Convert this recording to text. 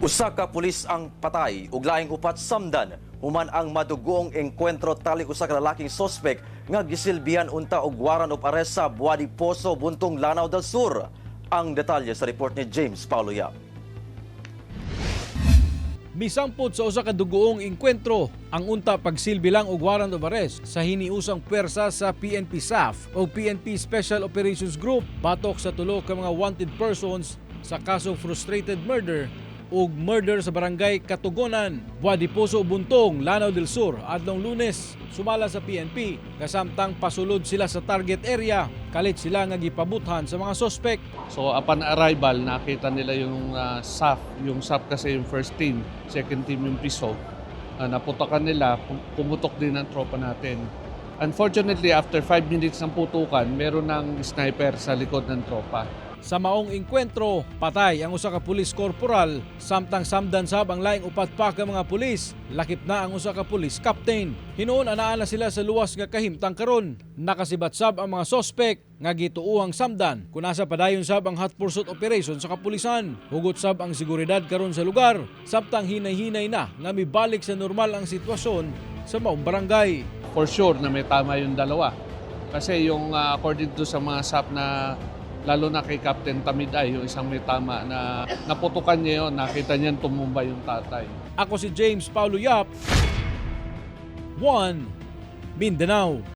Usa ka pulis ang patay ug laing upat samdan human ang madugoong engkwentro tali usa ka lalaking sospek nga gisilbihan unta og warrant of arrest sa Buadi Poso, Buntong, Lanao del Sur. Ang detalye sa report ni James Paulo Yap. Misampot sa usa ka dugoong engkwentro ang unta pagsilbi lang og warrant of arrest sa hiniusang puwersa sa PNP SAF o PNP Special Operations Group batok sa tulo ka mga wanted persons sa kasong frustrated murder ug murder sa Barangay Katugonan, Buadi Poso, Buntong, Lanao del Sur adlong Lunes. Sumala sa PNP, kasamtang pasulod sila sa target area, kalit sila nga gipabuthan sa mga sospek. So upon arrival, nakita nila yung SAF. Yung SAF kasi yung first team, second team yung PISO. Naputokan nila, pumutok din ang tropa natin. Unfortunately, after 5 minutes ng putukan, meron ng sniper sa likod ng tropa. Sa maong engkwentro, patay ang usa ka pulis corporal samtang samdan sab ang laing upat pa ka mga pulis, lakip na ang usa ka pulis captain. Hinuon anaa na sila sa luwas nga kahimtang karon. Nakasibat sab ang mga sospek nga gituohang samdan kung asa padayon sab ang hot pursuit operation sa kapulisan. Hugot sab ang seguridad karon sa lugar samtang hinay-hinay na nga mibalik sa normal ang sitwasyon sa maong barangay. For sure na may tama yung dalawa. Kasi yung according to sa mga SAF na lalo na kay Captain Tamiday, yung isang may tama na naputukan niya yun, nakita niya tumumba yung tatay. Ako si James Paulo Yap, 1 Mindanao.